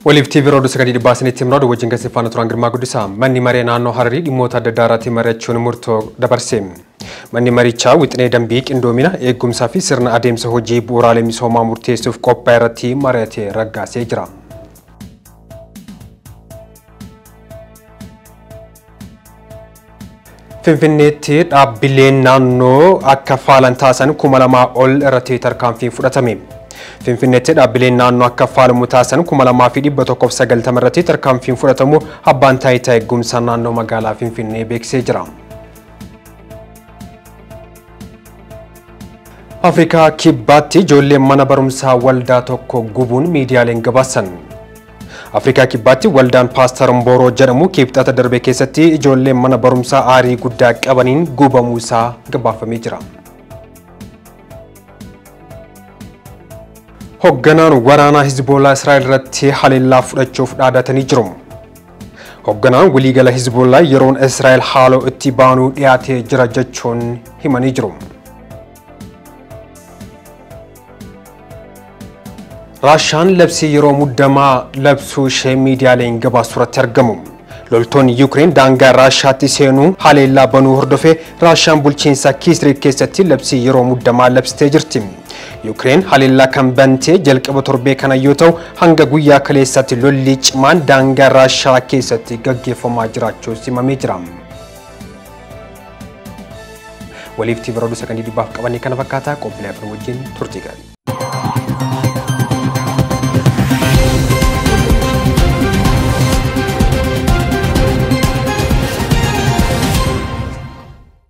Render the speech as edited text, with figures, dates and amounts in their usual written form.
Waliif TV rooduu sagadii dhibbaa isinitti himnaa wajjin keessa faana turan Girmaa Guddisaa. Manni maree naannoo Hararii dhimmoota adda addaa irratti mari'achuun murtoo dabarse. Manni marichaa wixinee dambii qindoomina eegumsaa fi sirna adeemsa hojii bu'uuraalee misoomaa murteessuuf qophaa'e irratti mari'atee raggaasee jira. Finfinneetti dhaabbileen naannoo akka faalan taasisan 2000 ol irratti tarkaanfiin fudhatame. Finfinneetti dhaabbileen naannoo akka faalamu taasisan 2190 irratti tarkaanfiin fudhatamu abbaan taayitaa eegumsaa naannoo magaalaa Finfinnee beeksisee jira. Afrikaa Kibbaatti ijoolleen mana barumsaa waldaa tokko gubuun miidiyaaleen gabaasan. Afrikaa Kibbaatti waldaan Paastar Mbooroo jedhamu kibxata darbe keessatti ijoolleen mana barumsaa aarii guddaa qabaniin gubamuu isaa gabaafamee jira. Hoogganaan waraanaa Hizboolaa Israa'el irratti haleellaa fudhachuuf dhaadatanii jiru. Hoogganaan waliigala Hizboolaa yeroon Israa'el haaloo itti baanuu dhiyaatee jira jechuun himanii jiru. Raashaan labsii yeroo muddamaa labsuu ishee miidiyaaleen gabaasuu irratti argamu. Loltoonni Yuukireen daangaa Raashaatti seenuu haleellaa banuu hordofee Raashaan bulchiinsa Kiisriik keessatti labsii yeroo muddamaa labsitee jirti. Yuukireen haleellaa kan bantee jalqaba torbee kana yoo ta'u hanga guyyaa kaleessaatti lolli cimaan daangaa Raashaa keessatti gaggeeffamaa jiraachuu simamee jira. Waliif TV rooduu sagantii dhibbaaf qabannee kana fakkaataa qophiilee afur wajjin turtii gaarii.